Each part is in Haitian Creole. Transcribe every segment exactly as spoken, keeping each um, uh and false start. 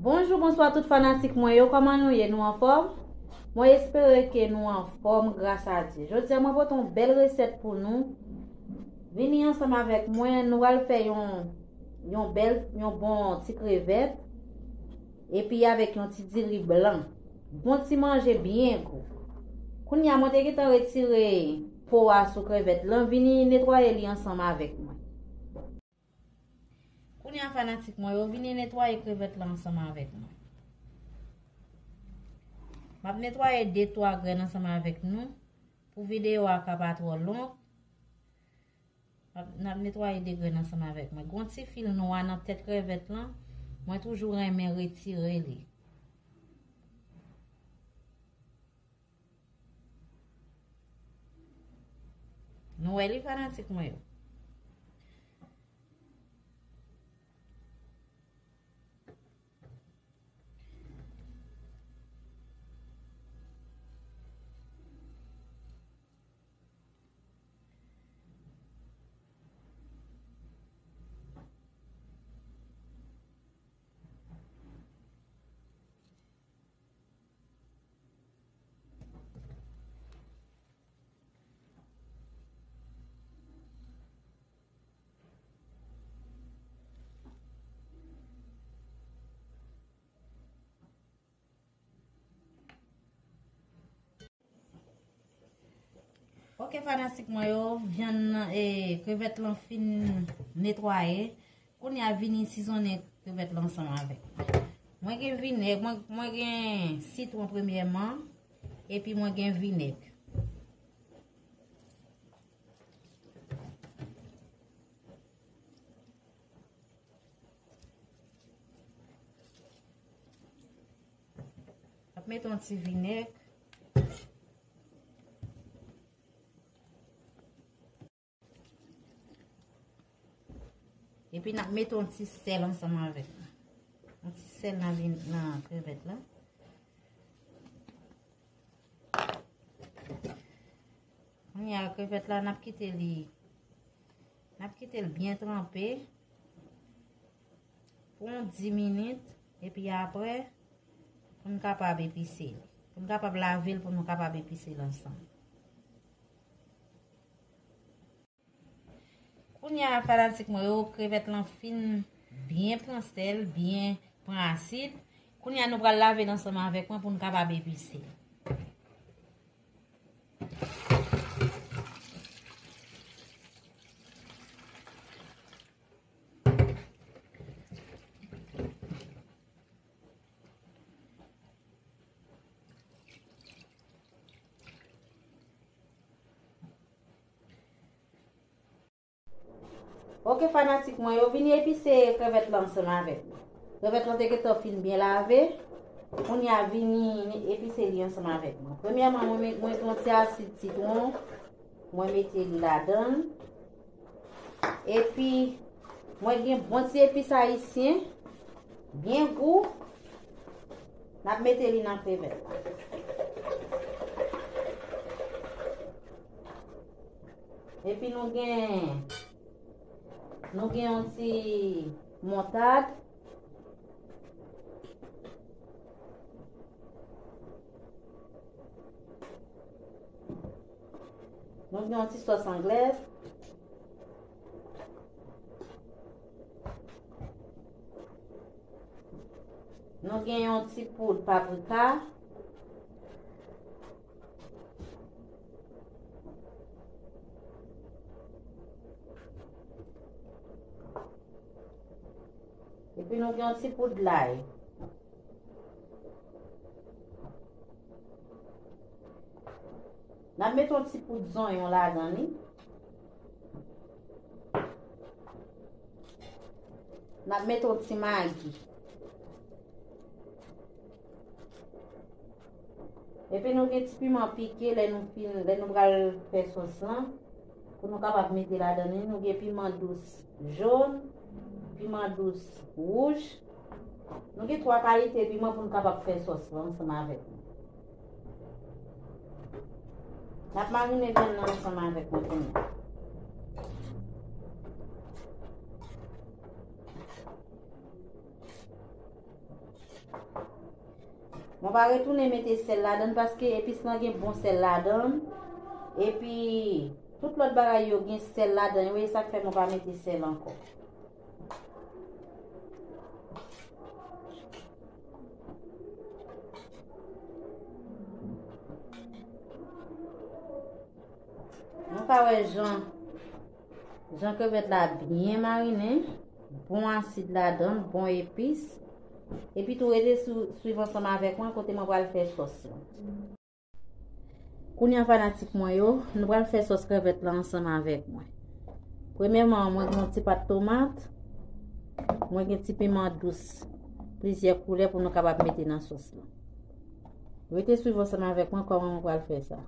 Bonjou, bonswa tout fanatik mwen yo, kòman nou ye? Nou anfòm? Mwen espere ke nou anfòm gras a Dye. Jodi a mwen pote yon bèl resèt pou nou. Vini ansanm avèk mwen, nou pral fè yon, yon bèl, yon bon ti krevèt. Epi avèk yon ti diri blan. Bon ti manje byen gou. Kounye a mwen te gentan retire po a sou krevèt lan, vini netwaye li ansanm avèk mwen. Kounye a fanatik mwen yo, vini netwaye krevèt la ansanm avèk mwen. M ap netwaye de twa grenn ansanm avèk nou pou videyo a ka pa twò long. M ap, n ap netwaye de grenn ansanm avèk mwen. Gon ti fil nwa nan tèt krevèt lan, mwen toujou renmen retire li. Nou wè li fanatik mwen yo. Ok, fanatik mwen yo, vyann nan, e, krevèt lan fin netwaye. Kounye a vini sizonnen krevèt lan ansanm avèk. Mwen gen vinèg, mwen, mwen gen sitwon premyèman, epi mwen gen vinèg. Ap met yon ti vinèg. Epi n ap met yon ti sèl ansanm avèk li. Yon ti sèl nan vin, nan krevèt la. Kounye a krevèt la, n ap kite li, n ap kite l byen tranpe pou yon dis minit, epi apre, pou n kapab epise li. Pou n kapab lave l, pou nou kapab epise l ansanm. Kounye a, fanatik mwen yo, krevèt lan fin byen pran sèl, byen pran asid. Kounye a, nou pral lave l ansanm avèk mwen pou n kapab epise l. Ok, fanatik mwen yo, vini epise krevèt lan ansanm avèk mwen. Krevèt lan te gentan fin byen lave. Kounye a, vini epise li ansanm avèk mwen. Premyèman, mwen met, mwen gen yon ti asid sitwon. Mwen mete li ladan l. Epi, mwen gen bon ti epis ayisyen. Byen gou. N ap mete li nan krevèt la. Epi nou gen, nou gen yon ti montad. Nou gen yon ti sòs anglèz. Nou gen yon ti poud paprika. Epi nou gen yon ti poud lay. N ap met yon ti poud zonyon ladan li. N ap met yon ti magi. Epi nou gen ti piman pike lè nou fin, lè nou pral fè sòs lan. Pou nou kapab mete ladan li, nou gen piman dous jòn, piman dous wouj. Nou gen twa kalite piman pou nou kapab fè sòs lan ansanm avèk nou. N ap marine vyann nan ansanm avèk mwen kounye a. Mwen pa retounen mete sèl ladan l paske epis lan gen bon sèl ladan l. Epi, tout lòt bagay yo gen sèl ladan yo, e sa k fè mwen pa mete sèl ankò. Nou ka wè jan, jan krevèt la byen marinen, bon asid ladan l, bon epis. Epi tou rete sou, swiv ansanm avèk mwen kote mwen pral fè sòs lan. Kounye a fanatik mwen yo, nou pral fè sòs krevèt la ansanm avèk mwen. Premyèman, mwen gen yon ti pat tomat, mwen gen ti piman dous, plizyè koulè pou nou kapab mete nan sòs lan. Rete swiv ansanm avèk mwen kòman mwen pral fè sa.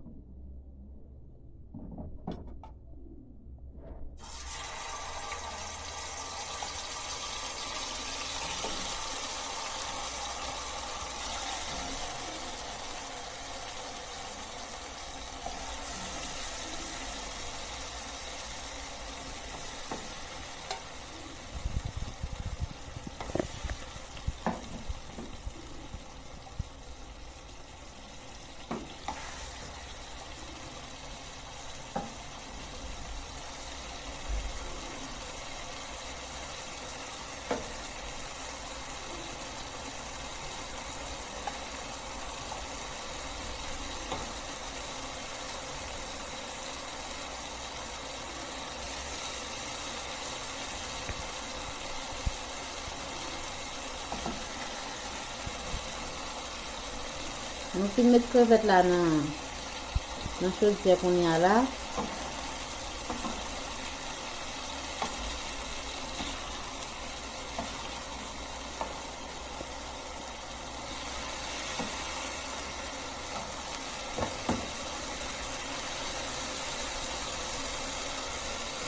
Nou fin met krevèt la nan, nan chodyè kounye a la.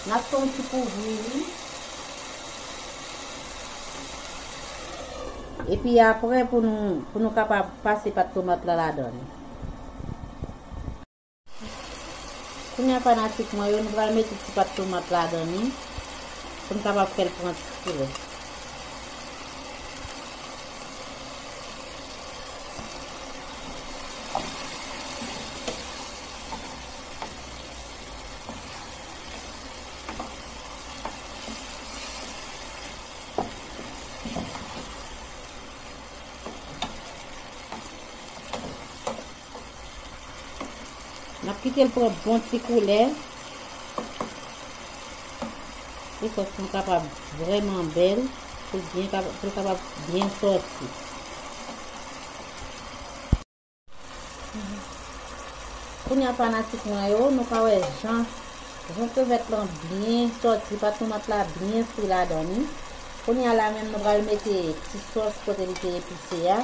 N ap fè yon ti kouvri li. Epi apre, pou nou, pou nou kapab pase pat tomat la ladan li. Kounye a fanatik mwen yo, nou pral mete ti pat tomat ladan li pou n kapab fè l pran ti koulè. N ap kite l pran bon ti koulè. Pou sòs lan kapab vrèman bèl, pou l byen kapa-, pou l kapab byen sòti. Kounye a fanatik mwen yo, nou ka wè jan, jan krevèt lan byen sòti, pat tomat la byen fri ladan li. Kounye a la menm nou pral mete ti sòs kote li te epise a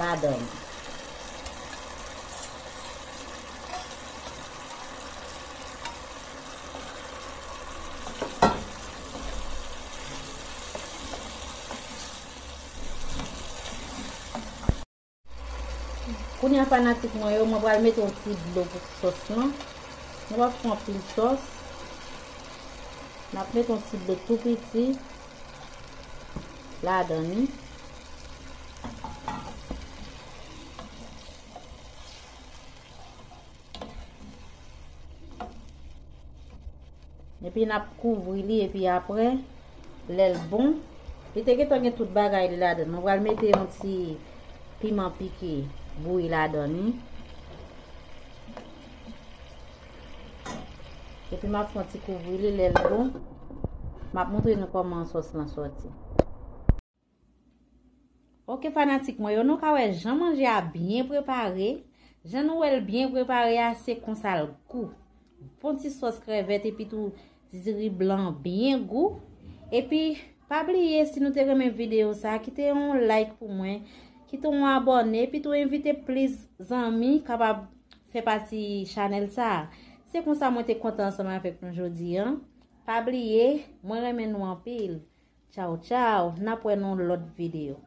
ladan li. Kounye a fanatik mwen yo, mwen pral mete yon ti dlo pou sòs lan. Nou p ap fè anpil sòs. N ap mete yon ti dlo tou piti ladan li. Epi n ap kouvri li, epi apre, lè l bon, li te gentan gen tout bagay li ladan. Mwen pral mete yon ti piman pike bouyi ladan li. Epi m ap fè yon ti kouvri li, lè l bon, m ap montre nou kòman sòs lan sòti. Ok fanatik mwen yo, nou ka wè jan manje a byen prepare. Jan nou wè l byen prepare a, se konsa l gou. Bon ti sòs krevèt epi tou diri blan byen gou. Epi pa bliye, si nou te renmen videyo sa, kite yon like pou mwen, kite yon abòne, epi tou envite plis zanmi kapab fè pati chanèl sa. Se konsa mwen te kontan ansanm avèk nou jodi a. Pa bliye, mwen renmen nou anpil. Tchaw, tchaw. N ap wè nan yon lòt videyo.